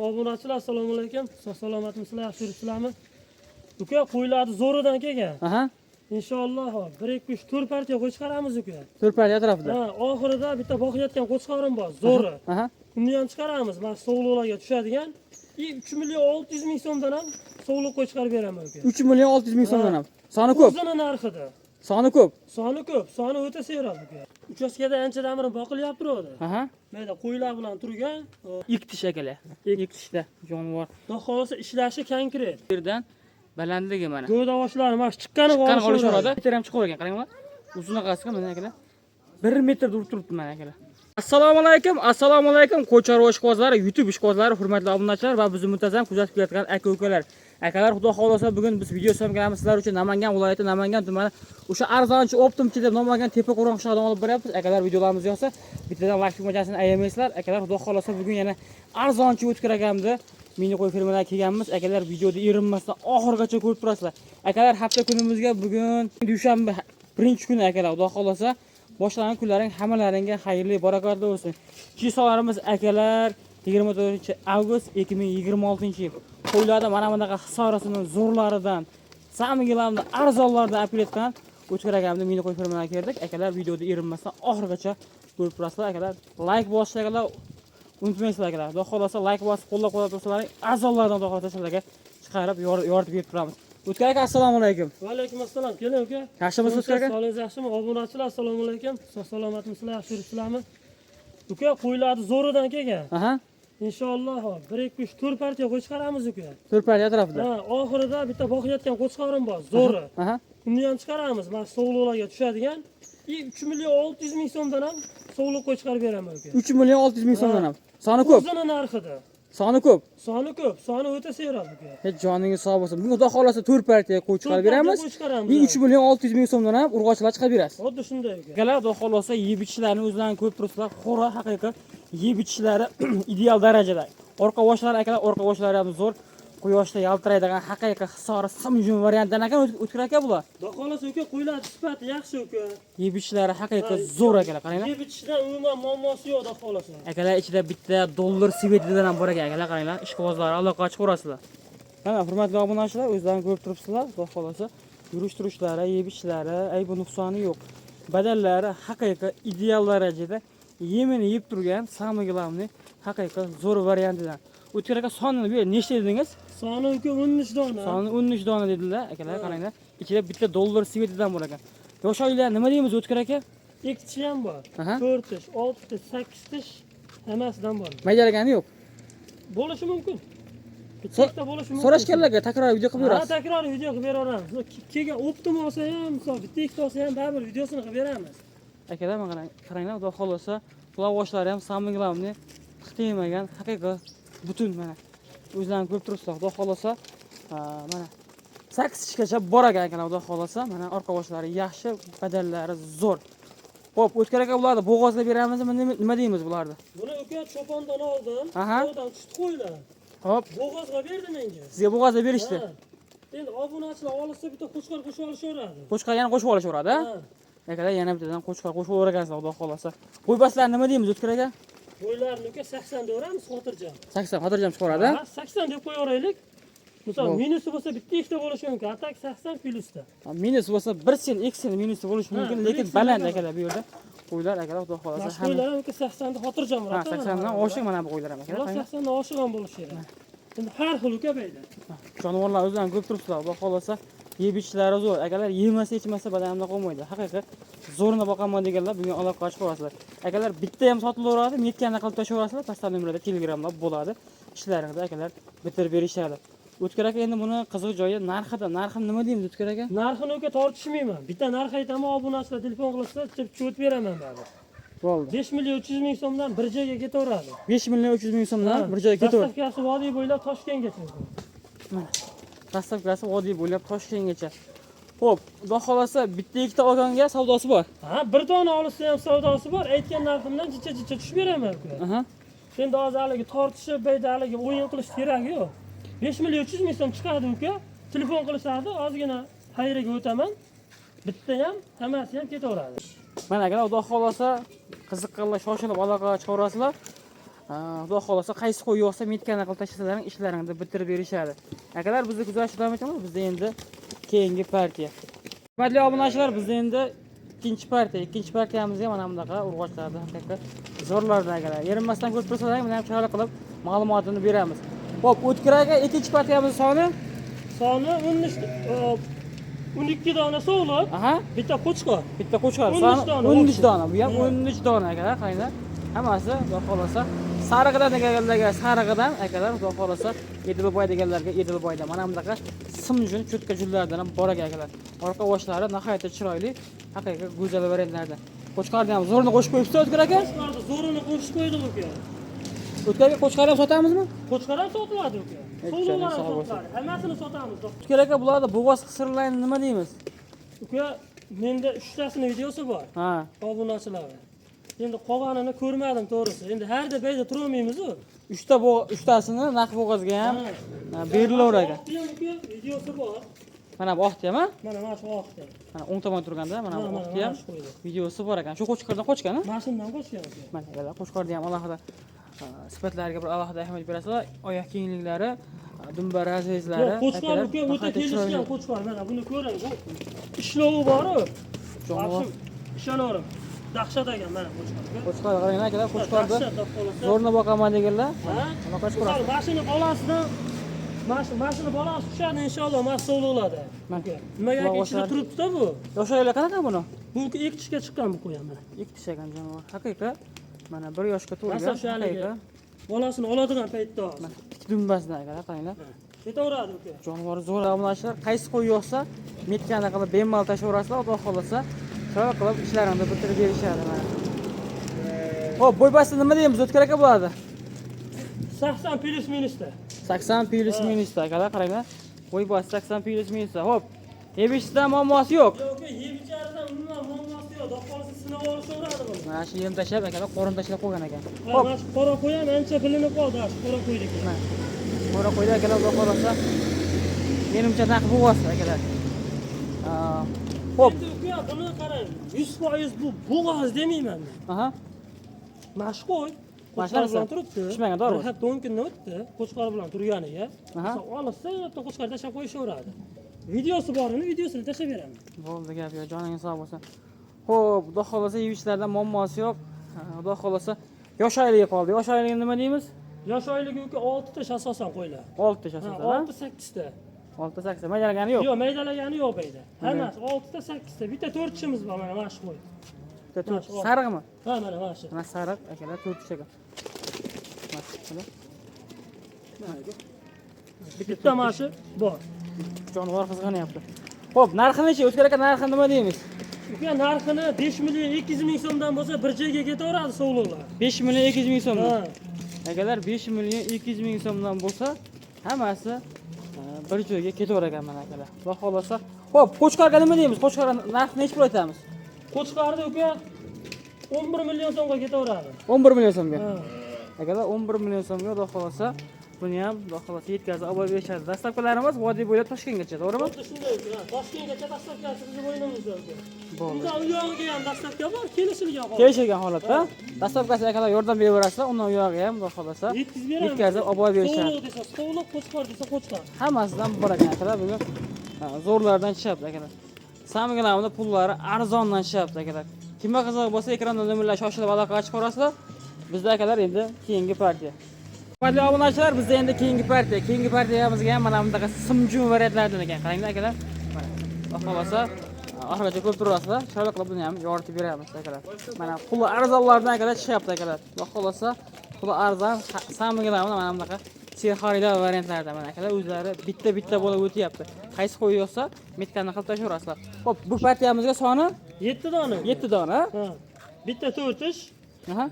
Obunachilar, assalomu alaykum. Sog' salomatmisizlar, yaxshi yuribsizlarmi? Uka, qo'ylarni zo'ridan kelgan. Inshaalloh 1 2 3 4 partiya qo'y chiqaramiz, uka. To'rt partiya atrofida. Ha, oxirida bitta boqayotgan qo'chqorim bor, zo'ri. Uni ham chiqaramiz. Mana sovliqlarga tushadigan. И 3 million 600 ming so'mdan ham sovliq qo'y chiqarib beraman, uka. 3 million 600 ming so'mdan ham. Soni ko'p. O'zini narxida. Soni ko'p. Soni ko'p, soni o'ta siyroq, uka. Uchastkada anchadan beri boqilyapti turadi. Mayda qo'ylar bilan turgan. Ikki tish, akalar. Ikki tishda jonivor. Xudo xohlasa, ishlashi konkret. Bu yerdan balandligi mana. Go'davoshlari mana shu chiqqani Chiqqan olishaveradi. Metr ham chiqavergan, qaranglar. Uzunaqasiga mana, akalar. 1 metr urib turibdi mana, akalar. Assalomu alaykum, assalomu alaykum, qo'y chorva ishqibozlari, YouTube ishqibozlari, hurmatli obunachilar va bizni muntazam kuzatib kelayotgan aka-ukalar. Akalar, xudo xohlasa, bugun biz video kelamiz sizlar uchun Namangan viloyati, Namangan tumani, o'sha arzonchi оптом chi deb nom olgan Tepa-Qo'rg'on qishlog'idan olib boryapmiz. Akalar, videolarimiz yoqsa, bittadan like tugmachasini ayamaysizlar. Akalar, xudo xohlasa, bugun yana arzonchi O'tkir akamni mini qo'y fermalariga kelganmiz. Akalar, videoda erinmasdan oxirigacha ko'rib turasizlar. Akalar, hafta kunimizga bugun dushanba, birinchi kuni, akalar, xudo xohlasa, boshlangan kunlaring hammalaringga xayrli, barakotli bo'lsin. Число larimiz, akalar, 24 avgust 2026 yil. Qo'ylarda mana bunaqa hisorasini zo'rlaridan, самый главный arzonlardan olib kelayotgan O'tkir akamni mini qo'y fermalariga keldik. Akalar, videoda erinmasdan oxirigacha ko'rib turasizlar. Akalar, like bosishni, akalar, unutmaysizlar, akalar. Xudo xohlasa, like bosib qo'llab-quvvatlab tursalaring, arzonlardan, xudo xohlasa, sizlarga chiqarib yoritib berib turamiz. O'tkir aka, assalomu alaykum. Va alaykum assalom. Keling, uka. Yaxshimisiz, O'tkir aka? Sog'ligingiz yaxshimi? Obunachilar, assalomu alaykum. Sog' salomatmisizlar, yaxshi yuribsizlarmi? Uka, qo'ylarni zo'ridan kelgan. Inshaalloh 1 2 3 4 partiya qo'y chiqaramiz, uka. To'rt partiya atrofida. Ha, oxirida bitta boqayotgan qo'chqorim bor, zo'ri. Uni ham chiqaramiz. Mana sovliqlarga tushadigan. И 3 million 600 ming so'mdan ham sovliq qo'y chiqarib beraman, uka. 3 million 600 ming so'mdan ham. Soni ko'p. O'zini narxida. Soni ko'p. Soni ko'p, soni o'ta siyroq, uka. Hech joningiz sog' bo'lsin. Bugun, xudo xohlasa, to'rt partiya qo'y chiqarib beramiz. Qo'y chiqaramiz. И 3 million 600 ming so'mdan ham urg'ochilar chiqarib berasiz. Xuddi shunday, uka. Akalar, xudo xohlasa, yeb ichishlarini o'zlarini ko'rib turibsizlar. Xo'ra haqiqiy yeb ichishlari ideal darajada. Orqa boshlari, akalar, orqa boshlari ham zo'r. Quyoshda yaltiraydigan haqiqiy hisori simjum variantdan ekan, O'tkir aka, bular. Xudo xohlasa, uka, qo'ylar sifati yaxshi, uka. Yeb ichishlari haqiqiy zo'r, akalar, qaranglar. Yeb ichishdan umuman muammosi yo'q, xudo xohlasa. Akalar, ichida bitta dollar цвет idan ham bor ekan, akalar, qaranglar. Ishqibozlar, aloqa chiqaverasizlar. Mana, hurmatli obunachilar, o'zlaring ko'rib turibsizlar, xudo xohlasa, yurish turishlari, yeb ichishlari, aybi nuqsoni yo'q. Badallari haqiqiy ideal darajada, yemini yeb turgan, самый главный haqiqiy zo'r variantidan. O'tkir aka, sonini bu yerda nechta dedingiz? Soni, uka, 13 dona. Soni 13 dona dedilar, akalar, qaranglar. Ichida bitta dollar цвет idan bor ekan. Yosh oylar nima deymiz, O'tkir aka? Ikki tishi ham bor. 4 tish, 6 tish, 8 tish, hammasidan bor. Maydalagani yo'q. Bo'lishi mumkin. Bitta ikkita bo'lishi mumkin. So'rashganlarga takror video qilib Ha, berasiz. Takror video qilib beraveramiz. Kelgan оптом olsa ham, misol, bitta ikkita olsa ham baribir videosini qilib beramiz. Akalar, mana qarang, qaranglar, xudo xohlasa, quloq boshlari ham, самый главный, xiq tegmagan, haqiqiy butun mana. O'zlaring ko'rib turibsizlar, xudo xohlasa, mana 8 tishgacha bor ekan, akalar, xudo xohlasa, mana orqa boshlari yaxshi, badallari zo'r. Xo'p, O'tkir aka, bularni bo'g'ozlab beramizmi, nima deymiz bularni? Buni, uka, cho'pondan oldim. Tog'dan tushdi qo'ylar. Bo'g'ozga berdi menga. Sizga bo'g'ozlab berishdi. Ha. Endi obunachilar olsa, bitta qo'chqor qo'shib olishaveradi. Qo'chqor yana qo'shib olishaveradi, ha? Ha. Akalar, yana bittadan qo'chqor qo'shib olarekansizlar, xudo xohlasa. Qo'ybaslarni nima deymiz, O'tkir aka? Qo'ylarni, uka, 80 deyaveramiz, xotirjam. 80 xotirjam chiqaveradi, ha? Ha, 80 deb qo'yaveraylik. Misol, Xo'p. minusi bo'lsa, bitta ikkita bo'lishi mumkin. А так 80 plyusda. Minus bo'lsa, 1 sent, 2 sent minusi bo'lishi Ha, mumkin, bir lekin ikki sent baland, emas. akalar, bu yerda qo'ylar, akalar, xudo xohlasa, Mana shu qo'ylar ham, uka, 80 da xotirjam Ha, bo'ladi. 80 dan oshiq mana bu qo'ylar ham, akalar. Bular Qaranglar. 80 dan oshiq ham bo'lishi kerak. Endi har xil, uka, bu yerda. Jonivorlar o'zlarini ko'rib turibsizlar, xudo xohlasa, yeb ichishlari zo'r. Akalar, yemasa, ichmasa badanimda qolmaydi. Haqiqiy zo'rini boqaman deganlar bugun aloqa chiqaverasizlar. Akalar, bitta ham sotilaveradi, метка ni qilib tashlayverasizlar, pastda nomerda telegramlar bo'ladi. Ishlaringizni, akalar, bitirib berishadi. O'tkir aka, endi buni qiziq joyi narxida. Narxini nima deymiz, O'tkir aka? Narxini, uka, tortishmayman. Bitta narx aytaman, obunachilar telefon qilsa, cho't beraman baribir. Bo'ldi. 5 million 300 ming so'mdan bir joyga ketaveradi. 5 million 300 ming so'mdan Ha, bir joyga ketaveradi. Доставка si vodiy bo'ylab Toshkentgacha. Mana. Доставка si vodiy bo'ylab Toshkentgacha. Xo'p, xudo xohlasa, bitta ikkita olganga savdosi bor. Ha, bir dona olsa ham savdosi bor. Aytgan narximdan jicha-jicha tushib beraman, uka. Endi hozir haligi tortishib, bu yerda haligi o'yin qilish keragi yo'q. 5 million 300 ming so'm chiqadi, uka. Telefon qilishadi, ozgina xayriga o'taman. Bitta ham, hammasi ham ketaveradi. Mana, akalar, xudo xohlasa, qiziqqanlar shoshilib aloqaga chiqaverasizlar. Xudo xohlasa qaysi qo'y yo'qsa metkani qilib tashlasalaring ishlaringni bitirib berishadi. Akalar, bizni kuzatishda davom etamiz. Bizda endi keyingi partiya. Hurmatli obunachilar, bizda endi ikkinchi partiya. Ikkinchi partiyamizga mana bunaqa urg'ochlarni haqiqiy zo'rlardan akalar. Erinmasdan ko'rib tursalar, buni ham chiroyli qilib ma'lumotini beramiz. Xo'p, O'tkir aka, ikkinchi partiyamiz soni Soni 12 dona sog'liq, bitta qo'chqor. Bitta qo'chqor. 13 Soni dona 13 dona. Bu ham Ha. 13 dona akalar, qaranglar. Hammasi xudo xohlasa sarig'idan deganlarga sarig'idan akalar, xudo xohlasa Edilboy deganlarga Edilboydan. Mana bunaqa simjun cho'tka junlardan ham bor ekan akalar. Orqa boshlari nihoyatda chiroyli, haqiqiy go'zal variantlardan. Qo'chqorni ham zo'rini qo'shib qo'yibsiz O'tkir aka? Qo'chqorni zo'rini qo'shib qo'ydik uka. O'tkir aka, qo'chqor ham sotamizmi? Qo'chqor ham sotiladi uka. Ey, Sog'liqlar ham joning sog' bo'lsin. sotiladi. Hammasini sotamiz. O'tkir aka, bularni bo'g'oz qisirlarni nima deymiz? Uka, menda 3 tasini videosi bor. Obunachilar. Endi qolganini ko'rmadim to'g'risi. Endi har deb bayda turolmaymiz-u. Uchta uchtasini naq bo'g'ozga ham berilaver ekan. Oqni ham uka videosi bor. Mana bu oqni ham, ha? Mana shu oqni. Mana o'ng tomon turganda, mana bu Mana, oqni ham mana shu qo'ydi. videosi bor ekan. Shu qo'chqordan qochgan, ha? Mana shundan qochgan uka. Mana akalar, qo'chqorni ham alohida sifatlariga bir alohida ahamiyat berasizlar. Oyoq kengliklari, dumba razrezlari. Yo'q, qo'chqor akalar, uka o'ta nihoyatda kelishgan chiroyli. qo'chqor. Mana buni ko'ring. Bu ishlovi bor-u. Jonivor. Ishonaverim. Dahshat ekan mana qo'chqor. Qo'chqor qaranglar akalar, qo'chqorni Dahshat deb qolsa. zo'rni boqaman deganlar. Ha? Mana qo'chqor. Misol, mashina bolasidan mashina bolasi tushadi inshaalloh, mana sog'liqlarda. Mana. Nimaga Quloq ichida oshlari. turibdi-da bu? Yosh ayollar qanaqa buni? Bu ikki tishga chiqqan bu qo'yan mana. Ikki tish ekan jonivor. Haqiqiy mana bir yoshga to'lgan. Masalan, shu haligi Haqiqiy. Bolasini oladigan paytda hozir. Mana tik dumbasidan akalar, qaranglar. Ketaveradi uka. Jonivor zo'r obunachilar, qaysi qo'y yo'qsa metkani qilib bemalol tashlayverasizlar, xudo xohlasa chiroyli qilib ishlarini bitirib berishadi mana. Xo'p, bo'y pasti nima deymiz O'tkir aka bo'ladi? 80 плюс minusda. 80 плюс minusda akalar, qaranglar. Bo'y pasti 80 плюс minusda. Xo'p, yeb ichishdan muammosi yo'q. Yo'q uka, yeb ichardan umuman muammosi yo'q. Xudo xohlasa sinab olishaveradi buni. Mana shu yem tashlab akalar, qorin tashlab qo'ygan ekan. Ha, Xo'p, mana shu qora qo'y ham ancha bilinib qoldi, ha, shu qora qo'yniki. mana qora qo'yda akalar, xudo xohlasa menimcha naq bo'g'oz akalar. Xo'p, Endi uka, buni qarang, 100% bu bo'g'oz demayman men. Mana shu qo'y Mana shu qo'chqor narsa. bilan turibdi. Pishmagan, to'g'rimi? Bir hafta 10 kundan o'tdi, qo'chqor bilan turganiga. Misol olishsa, bitta qo'chqor tashlab qo'yishaveradi. Videosi borini videosini tashlab beraman. Bo'ldi, gap yo'q, joningiz sog' bo'lsin. Xo'p, xudo xohlasa yeyishlardan muammosi yo'q. Xudo xohlasa yosh oyligi qoldi. Yosh oyligini nima deymiz? Yosh oyligi uka 6 tish asosan qo'ylar. 6 tish Ha, asosan. Ha? 6 8 ta. 6 8 ta. Maydalagani yo'q. Yo'q, maydalagani yo'q bu yerda. Hammasi 6 ta 8 ta. Bitta 4 tishimiz bor mana shu qo'y. Bitta to'rt. Mana shu. Sarig'mi? Ha, mana shu. Mana sariq akalar 4 tish ekan. Mana akalar. Bitta mana shu bor. Jonivor qizg'anyapti. Xo'p, narxi necha? O'tkir aka, narxi nima deymiz? Uka, narxini 5 million 200 ming so'mdan bo'lsa bir joyga ketaveradi sog'liqlar. 5 million 200 ming so'mdan. Ha. Akalar 5 million 200 ming so'mdan bo'lsa, hammasi bir joyga ketaverar ekan mana akalar. Xudo xohlasa. Xo'p, qo'chqorga nima deymiz? Qo'chqor narxi necha pul aytamiz? Qo'chqorni uka 11 million so'mga ketaveradi. 11 million so'mga. Ha. Akalar 11 million so'mga xudo xohlasa buni ham xudo xohlasa yetkazib olib berishadi. Доставка larimiz vodiy bo'ylab Toshkentgacha, to'g'rimi? Xuddi shunday uka. Ha, Toshkentgacha доставка si bizni bo'ynimizda uka. Bo'ldi. Undan u yog'iga ham доставка bor, kelishilgan holat. Kelishilgan holatda доставка si akalar yordam beraverasizlar, undan u yog'iga ham xudo xohlasa Yetkazib beramiz. yetkazib olib berishadi. Sog'liq desa sog'liq, qo'chqor desa qo'chqor. Hammasidan bor ekan akalar bugun. Zo'rlardan tushyapti akalar. Samiglamda pullari arzondan tushyapti akalar. Kimga qiziq bo'lsa ekranda nomerlar shoshilib aloqaga chiqaverasizlar. Bizda akalar endi keyingi partiya. Hurmatli obunachilar, bizda endi keyingi partiya. Keyingi partiyamizga ham mana bunaqa simjun variantlardan ekan. Qaranglar akalar. Mana xudo xohlasa oxirigacha ko'rib turasizlar. Chiroyli qilib buni ham yoritib beramiz akalar. Mana puli arzonlardan akalar tushyapti akalar. Xudo xohlasa puli arzon, samiglamda mana bunaqa serxaridor variantlarda mana akalar o'zlari bitta-bitta bo'lib o'tyapti. Qaysi qo'y yo'qsa metkani qilib tashlayverasizlar. Xo'p, bu partiyamizga soni 7 dona. 7 dona. Ha. Bitta 4 tish,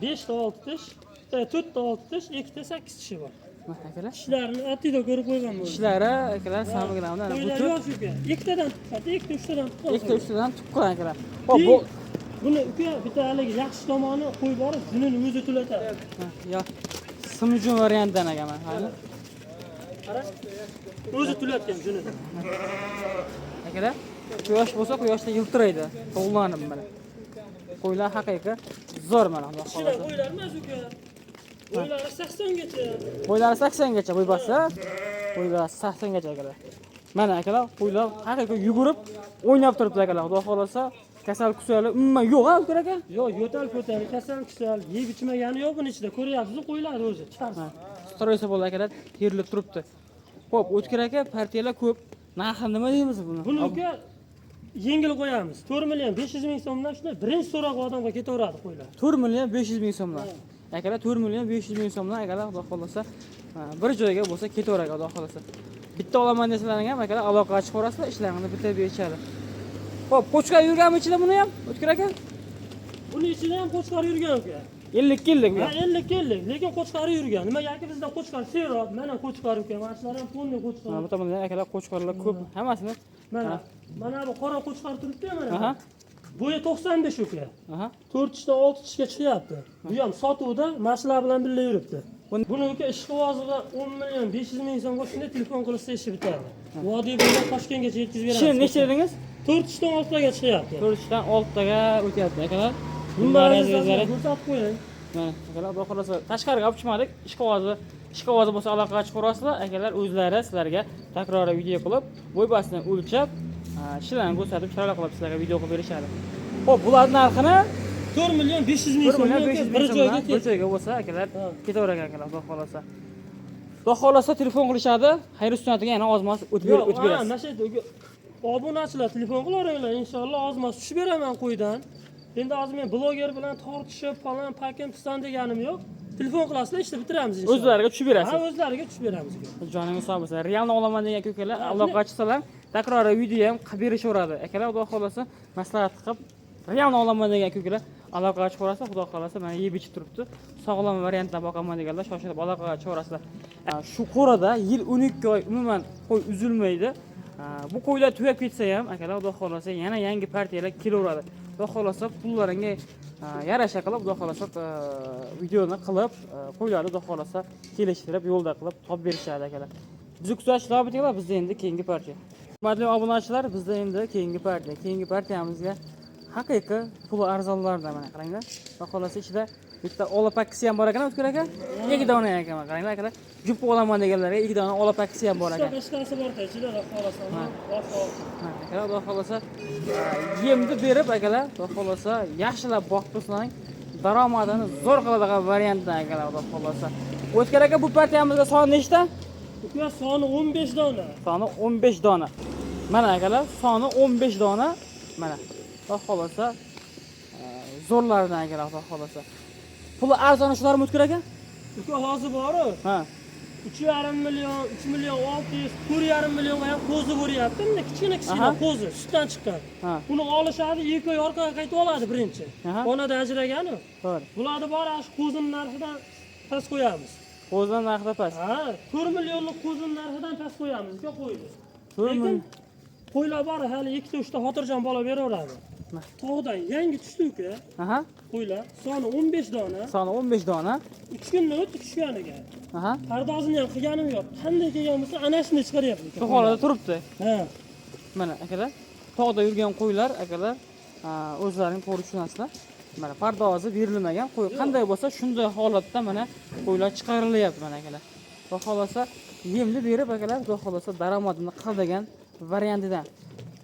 5 ta 6 tish, bitta 4 ta 6 tish, 2 ta 8 tishi bor. Mana akalar. Tishlarini atida ko'rib qo'ygan bo'ldi. Tishlari akalar samiglamda ana bu Qo'ylar to'rt, yosh uka. Ikkitadan tuqqan, ikkita uchtadan tuqqan. ikkita uchtadan tuqqan akalar. Xo'p, bu Buni uka bitta haligi yaxshi tomoni qo'yib borib, junini o'zi to'latadi. Ha, yo simjun variantdan ekan mana. Hali. Qara. O'zi to'latgan junini. Akalar, quyosh bo'lsa quyoshda yiltiraydi. To'g'lanib mana. Qo'ylar haqiqiy zo'r mana xudo Kishilar xohlasa. qo'ylar emas uka. Bo'ylari 80 gacha. Bo'ylari 80 gacha bo'ybasi. Bo'ylari 80 gacha akalar. Mana akalar, qo'ylar haqiqiy yugurib o'ynab turibdi akalar. Xudo xolasa kasal kusali umuman yo'q ha, O'tkir aka? Yo'q, yo'tal ko'tal, kasal kusal, yeb ichmagani yo'q buni ichida. Ko'ryapsiz, qo'ylar o'zi. Chiqarsin. Stroysa bo'ldi akalar, terilib turibdi. Xo'p, O'tkir aka, partiyalar ko'p. Narxi nima deymiz buni? Buni uka yengil qo'yamiz. 4 million 500 ming so'mdan shunday birinchi so'roq odamga ketaveradi qo'ylar. 4 million 500 ming so'mdan. Akalar 4 million 500 ming so'mdan akalar xudo xolasa bir joyga bo'lsa ketaveradi xudo xolasa. Bitta olaman desalaring ham akalar aloqaga chiqaverasizlar, ishlaringni bitirib berishadi. Xo'p, qo'chqor yurganmi ichida buni ham? O'tkir aka? Buni ichida ham qo'chqor yurgan uka. 50 50 bu Ha, ham. 50 50, lekin qo'chqori yurgan. Nimagaki bizda qo'chqor serob, mana qo'chqor uka, mana shular ham полный qo'chqor. Mana bu tomonda ham akalar qo'chqorlar ko'p, hammasini. Mana, mana bu qora qo'chqor turibdi mana. Aha. Bo'yi 95 uka. Aha. 4 tishdan 6 tishga chiqyapti. Bu ham sotuvda mana shular bilan birga yuribdi. Buni uka ishqiboziga 10 million 500 ming so'mga shunday telefon qilishsa ishi bitadi. Vodiy bo'ylab Toshkentgacha yetkazib beramiz. Tishini nechta dedingiz? 4 tishdan 6 taga chiqyapti. 4 tishdan 6 taga o'tyapti akalar. Bunlar azizlari. ko'rsatib qo'ying. Mana akalar xudo xolasa tashqariga olib chiqmadik. Ishqibozi bo'lsa aloqaga chiqaverasizlar. Akalar o'zlari sizlarga takroriy video qilib, bo'ybasini o'lchab, tishlarni ko'rsatib, chiroyli qilib sizlarga video qilib berishadi. Xo'p, bularning narxini 4 million 500 ming 1 million so'mga 500 bir ming joyga so'mdan bir ketdi. joyga bo'lsa akalar Ha. ketaveradi akalar xudo xolasa. Xudo xolasa telefon qilishadi. Xayr sunnatiga yana ozmoz o'tib Yo'q, o'tib berasiz. mana shu yerda obunachilar telefon qilaveringlar, inshaalloh ozmoz tushib beraman qo'ydan. Endi hozir men bloger bilan tortishib falan pakim piston deganim yo'q. Telefon qilasizlar, ishni bitiramiz inshaalloh. O'zlariga tushib berasiz. Ha, o'zlariga tushib beramiz. Joningiz sog' bo'lsin. Realni olaman degan ukalar Ha, aloqaga chiqsalar, takroriy video ham qilib berishaveradi. Akalar xudo xolasa maslahat qilib, realni olaman degan ukalar aloqaga chiqaverasizlar. Xudo xolasa mana yeb ichib turibdi. Sog'lom variantdan boqaman deganlar shoshilib aloqaga chiqaverasizlar. Shu qo'rada yil 12 oy umuman qo'y uzilmaydi. Bu qo'ylar tugab ketsa ham akalar xudo xolasa yana yangi partiyalar kelaveradi. Xudo xolasa pullaringga yarasha qilib xudo xolasa videoni qilib qo'ylarni xudo xolasa kelishtirib yo'lda qilib topib berishadi akalar. Bizni kuzatishda davom etinglar, bizda endi keyingi partiya. Hurmatli obunachilar, bizda endi keyingi partiya. Keyingi partiyamizga haqiqiy puli arzonlardan mana qaranglar. Xudo xolasa ichida bitta ola pakkisi ham bor ekan, O'tkir aka. Ikki dona ekan, mana qaranglar akalar. Jup olaman deganlarga ikki dona ola pakkisi ham bor ekan. Uchta beshtasi bor ichida, xudo xolasa. Ha, akalar xudo xolasa yemni berib akalar xudo xolasa yaxshilab boqib tursang daromadini zo'r qiladigan variantdan akalar xudo xolasa. O'tkir aka, bu partiyamizda son nechta? Uka soni 15 dona. Soni 15 dona. Mana akalar, soni 15 dona. Mana xudo xolasa zo'rlaridan akalar xudo xolasa. Puli arzoni shularmi O'tkir aka? Uka hozir boru. Ha. 3,5 million, 3 million 600, 4,5 millionga ham qo'zi bo'ryapti. Mana kichkina kichkina Aha. qo'zi, sutdan chiqqan. Ha. Uni olishadi, 2 oy orqaga qaytib oladi birinchi. Aha. Onadan ajragani. To'g'ri. Bularni bor shu qo'zining narxidan past qo'yamiz. Qo'zidan narxida past. Ha, 4 millionlik qo'zining narxidan past qo'yamiz, uka qo'yni. 4 Lekin million. qo'ylar bor, hali 2ta 3ta xotirjam bola beraveradi. Tog'dan yangi tushdi uka. Aha. Qo'ylar soni 15 dona. Soni 15 dona. 3 kundan o'tdi tushganiga. Aha. Pardozini ham qilganim yo'q. Qanday kelgan bo'lsa, ana shunday chiqaryapti. Shu holatda turibdi. Ha. Mana akalar, tog'da yurgan qo'ylar akalar, o'zlaring to'g'ri tushunasizlar. Mana pardozi berilmagan qo'y qanday bo'lsa shunday holatda mana qo'ylar chiqarilyapti mana akalar. Xudo xolasa yemni berib akalar, xudo xolasa daromadini qiladigan variantidan.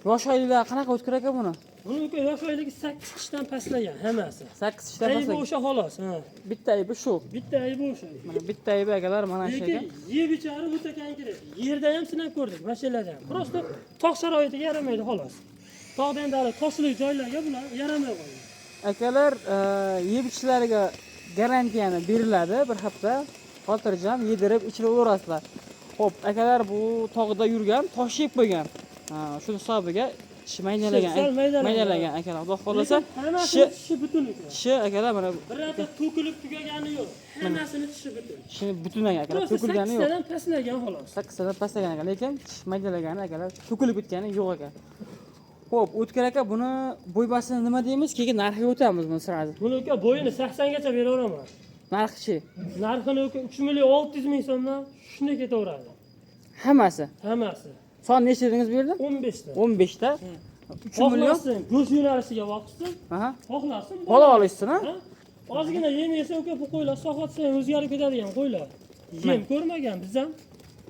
Yosh oyliklar qanaqa O'tkir aka buni? Buni uka yosh oyligi 8 tishdan pastlagan hammasi. 8 tishdan Aybi past. o'sha xolos, ha. Bitta aybi shu. Bitta aybi o'sha. Mana bitta aybi akalar mana shu Lekin ekan. yeb ichari o'ta konkret. Yerda ham sinab ko'rdik, mashinada ham. Просто tog' sharoitiga yaramaydi xolos. Tog'da endi hali toshli joylarga bular yaramay qolgan. Akalar, yeb ichishlariga garantiyani beriladi bir hafta xotirjam yedirib ichirib olaverasizlar. Xo'p, akalar bu tog'da yurgan, tosh yeb qo'ygan. Shu hisobiga tishi maydalagan, Sal maydalagan. maydalagan akalar. Xudo xolasa, Lekin hammasini tishi tishi butun uka. tishi akalar mana Birorta to'kilib tugagani yo'q. Hammasini tishi butun. tishini butun akalar, Просто to'kilgani yo'q. 8tadan pastlagan xolos. 8tadan pastlagan ekan, lekin tish maydalagani akalar, to'kilib ketgani yo'q ekan. Xo'p, O'tkir aka, buni bo'ybasini nima deymiz? Keyin narxiga o'tamiz buni sразу. Buni uka bo'yini 80 gacha beraveraman. Narxichi Narxini uka 3 million 600 ming so'mdan shunday ketaveradi. hammasi. Hammasi. Son nechta dedingiz bu yerda? 15 ta. 15 ta. 3 million. Xohlasin go'sht yo'nalishiga boqsin, Aha. xohlasin Bola olishsin, ha? Ha? Ozgina yem yesa uka, bu qo'ylar soat sayin o'zgarib ketadigan qo'ylar. Yem ko'rmagan biz ham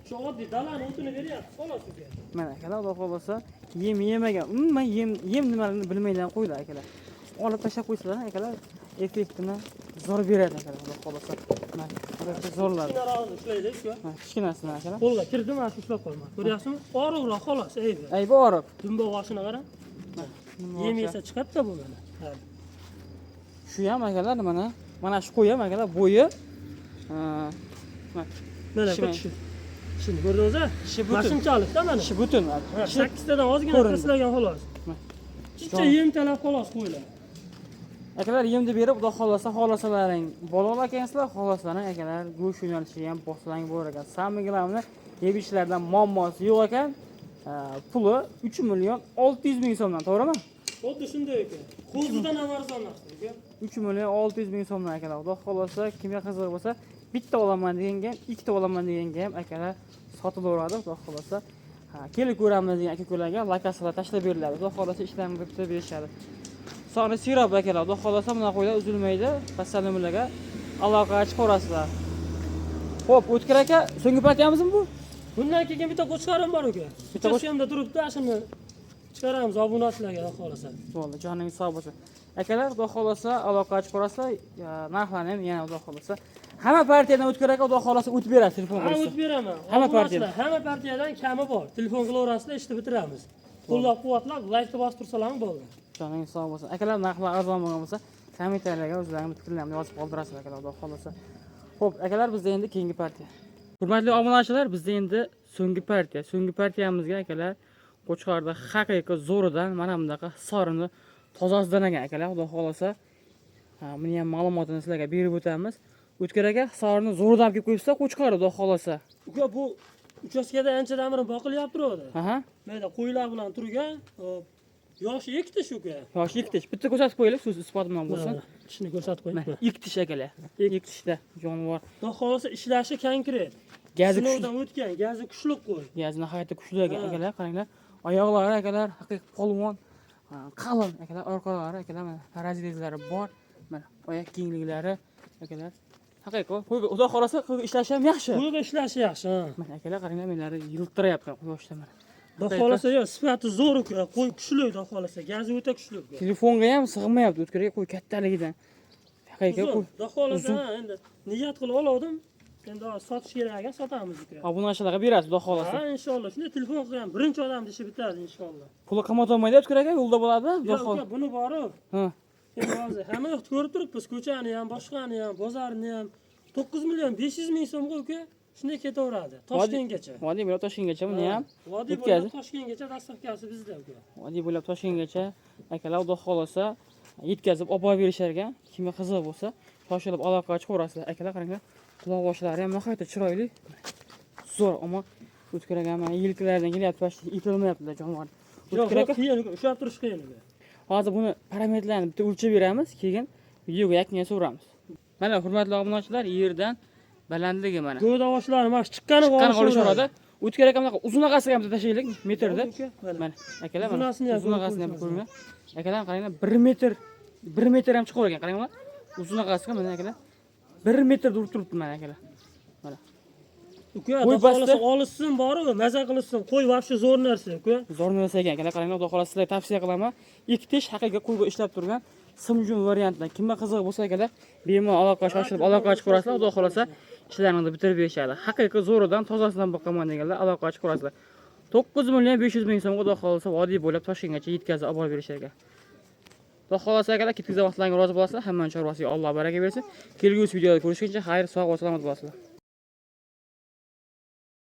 shu oddiy dalani o'tini beryapmiz xolos uka. Mana akalar, xudo xohlasa yem yemagan, umuman yem nimalarini bilmaydigan qo'ylar akalar. Olib tashlab qo'ysalar akalar, effektini zo'r beradi akalar, xudo xohlasa. Mana haqiqiy zo'rlar. Kichkinarog'ini ushlaylik uka. Mana kichkinasini akalar. Qo'lga kirdi, mana shu ushlab qolma. Ko'ryapsizmi? Oriqroq xolos, aybi. Aybi oriq. Dumba boshini qarang. Yem yesa chiqadi-da bu mana. Ha. Shu ham akalar, mana mana shu qo'y ham akalar bo'yi mana Mana Shimi. tishi. Tishini ko'rdingiz-a? Tishi butun. Mana shunchalik-da mana. Tishi butun. Ha, Tishi sakkiztadan ozgina ko'rindi. tashlagan xolos. Mana. Chicha yem talab xolos qo'ylar. Akalar yemni berib, xudo xohlasa, xohlasalaring bola olar ekansizlar, xohlasalaring akalar go'sht yo'nalishiga ham boslang bo'lar ekan. Самое главное, yeb ichishlardan muammosi yo'q ekan. Puli 3 million 600 ming so'mdan, to'g'rimi? Xuddi shunday ekan. Qo'zidan ham arzon narsa uka. 3 million 600 ming so'mdan akalar. Xudo xohlasa, kimga qiziq bo'lsa, bitta olaman deganga ham, ikkita olaman deganga ham akalar sotilaveradi, xudo xohlasa. Ha, kelib ko'ramiz degan aka-ukalarga lokatsiyalar tashlab beriladi. Xudo xohlasa ishlarni bitirib berishadi. Soni serob akalar, xudo xohlasa bunaqa qo'ylar uzilmaydi. Pastlarga aloqaga chiqaverasizlar. Xo'p, O'tkir aka, so'nggi partiyamizmi bu? Bundan keyin bitta qo'chqorim bor uka. Bitta Bitta qo'ch- turibdi, shuni chiqaramiz obunachilarga xudo xohlasa. Bo'ldi, joningiz sog' bo'lsin. Akalar, xudo xohlasa aloqaga chiqaverasizlar, narxlarni ham yana xudo xohlasa. Hamma partiyadan O'tkir aka xudo xohlasa o'tib beradi telefon Ha, qilsa. o'tib beraman. Hamma Obunachilar, partiyadan. hamma partiyadan kami bor. Telefon qilaverasizlar, ishni bitiramiz. Qo'llab-quvvatlab, laykni bosib tursalar bo'ldi. Joningiz sog' bo'lsin. Akalar, narxlar arzon bo'lgan bo'lsa, kommentariyalarga o'zlaringiz fikrlaringizni yozib qoldirasizlar akalar, xudo xohlasa. Xo'p, akalar, bizda endi keyingi partiya. Hurmatli obunachilar, bizda endi so'nggi partiya. So'nggi partiyamizga akalar Qo'chqorda haqiqiy zo'ridan mana bunaqa sorini tozasidan ekan akalar, xudo xohlasa. Ha, buni ham ma'lumotini sizlarga berib o'tamiz. O'tkir aka, sorini zo'ridan olib kelib qo'yibsizlar Qo'chqor, xudo xohlasa. Uka, bu uchastkada anchadan beri boqilyapti turadi. Aha. Mayda qo'ylar bilan turgan, hop. Yoshi ikkita shu uka. Yoshi ikki tish. Bitta ko'rsatib qo'yaylik, so'z isboti bilan bo'lsin. Mana, tishini ko'rsatib qo'ying. Mana ikki tish akalar. Ikki tishda jonivor. Xudo xohlasa ishlashi konkret. Gazi kuchli. Sinovdan o'tgan, gazi kuchli qo'y. Gazi nihoyatda kuchli ekan Ha. akalar, qaranglar. Oyoqlari akalar haqiqiy polvon, ha, qalin akalar, orqalari akalar mana razrezlari bor. Mana oyoq kengliklari akalar. Haqiqiy qo'y, xudo xohlasa qo'y ishlashi ham yaxshi. Qo'yga ishlashi yaxshi. Ha. Mana akalar qaranglar, menlari yiltirayapti quyoshda mana. Xudo xohlasa yo'q, sifati zo'r uka, qo'y kuchli xudo xohlasa, gazi o'ta kuchli uka. Telefonga ham sig'mayapti O'tkir aka qo'y kattaligidan. Haqiqiy Uzun, qo'y. Xudo xohlasa Uzun. ha, endi niyat qilib oldim. Endi hozir sotish kerak ekan, sotamiz uka. Obunachilarga berasiz xudo xohlasa. Ha, inshaalloh. Shunday telefon qilgan birinchi odam deshi bitadi inshaalloh. Puli qimmat bo'lmaydi O'tkir aka, yo'lda bo'ladi. Xudo Yo'q, uka, xohlasa. buni borib, Ha. endi hozir hamma yoqni ko'rib turibmiz, ko'chani ham, boshqani ham, bozorni ham. 9 million 500 ming so'mga uka shunday ketaveradi. Toshkentgacha. Vodiy bo'ylab Toshkentgacha buni ham Vodiy o'tkazib. bo'ylab Toshkentgacha доставка si bizda uka. Vodiy bo'ylab Toshkentgacha akalar xudo xohlasa yetkazib olib borib berishar ekan. Kimga qiziq bo'lsa, shoshilib aloqaga chiqaverasizlar. Akalar qaranglar, quloq boshlari ham nihoyatda chiroyli. Zo'r, ammo O'tkir aka mana yelkalaridan kelyapti, почти eplolmayaptilar jonivor. Yo'q, O'tkir aka, qiyin uka, ushlab turish qiyin uka. Hozir buni parametrlarini bitta o'lchab beramiz, keyin videoga yakun yasab uramiz. Mana hurmatli obunachilar, yerdan balandligi mana. Go'da boshlari mana shu chiqqani Chiqqan olishaveradi. O'tkir aka bunaqa uzunaqasiga ham bitta tashlaylik metrda. Uka, mana. Mana akalar mana Uzunasini ham uzunaqasini ham ko'rib ko'ringlar. Akalar qaranglar, 1 metr 1 metr ham chiqar ekan, qaranglar. Uzunaqasiga mana akalar 1 metr urib turibdi mana akalar. Mana. Uka, Qo'y xudo xohlasa basti. olishsin borib, maza qilishsin. Qo'y вообще zo'r narsa, uka. Zo'r narsa ekan akalar, qaranglar, xudo xohlasa sizlarga tavsiya qilaman. Ikki tish haqiqiy qo'yga ishlab turgan simjun variantdan. Kimga qiziq bo'lsa akalar, bemalol aloqa shoshilib aloqa chiqarasizlar, xudo xohlasa ishlaringizni bitirib berishadi. Haqiqiy zo'ridan, tozasidan boqaman deganlar aloqa chiqarasizlar. 9 million 500 ming so'mga xudo xohlasa vodiy bo'ylab Toshkentgacha yetkazib olib borib berishar ekan. Xudo xohlasa akalar, ketkazgan vaqtlaringizga rozi bo'lasizlar. Hammani chorvasiga Alloh baraka bersin. Kelgusi videoda ko'rishguncha xayr, sog' va salomat bo'lasizlar.